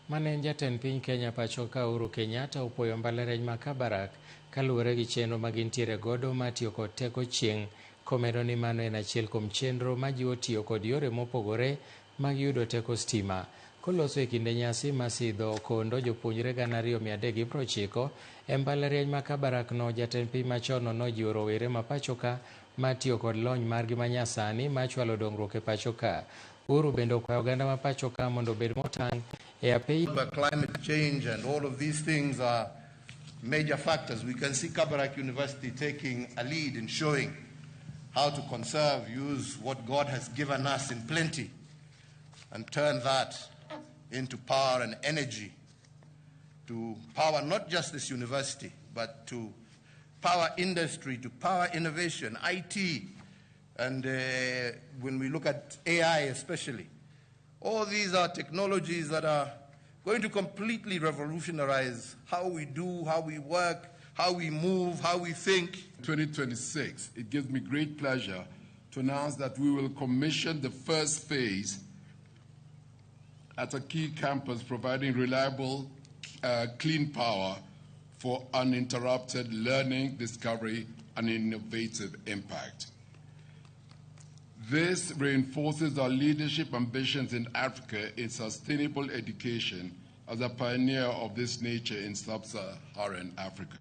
Mane en jatend piny Kenya pacho ka Uhuru Kenyatta opuoyo mbalariany ma Kabarak kaluwore gi chenro ma gintiere godo mar tiyo kod teko chieng' komedo ni mano en achiel kuom chenro majiwo tiyo kod yore mopogore mag yudo teko stima. Koloso e kinde nyasi ma sidho kondo jopuonjre 2390 e mbalariany ma Kabarak no, jatend piny machon no nojiwo rowere ma pacho ka mar tiyo kod lony margi manyasani mar chwalo dongruok e pacho ka. Uhuru bende okwayo oganda ma pacho ka mondo obed motang' e apei. But climate change and all of these things are major factors. We can see Kabarak University taking a lead in showing how to conserve, use what God has given us in plenty, and turn that into power and energy to power not just this university, but to power industry, to power innovation, IT, and when we look at AI especially. All these are technologies that are going to completely revolutionize how we do, how we work, how we move, how we think. 2026, it gives me great pleasure to announce that we will commission the first phase at a key campus providing reliable, clean power for uninterrupted learning, discovery, and innovative impact. This reinforces our leadership ambitions in Africa in sustainable education as a pioneer of this nature in sub-Saharan Africa.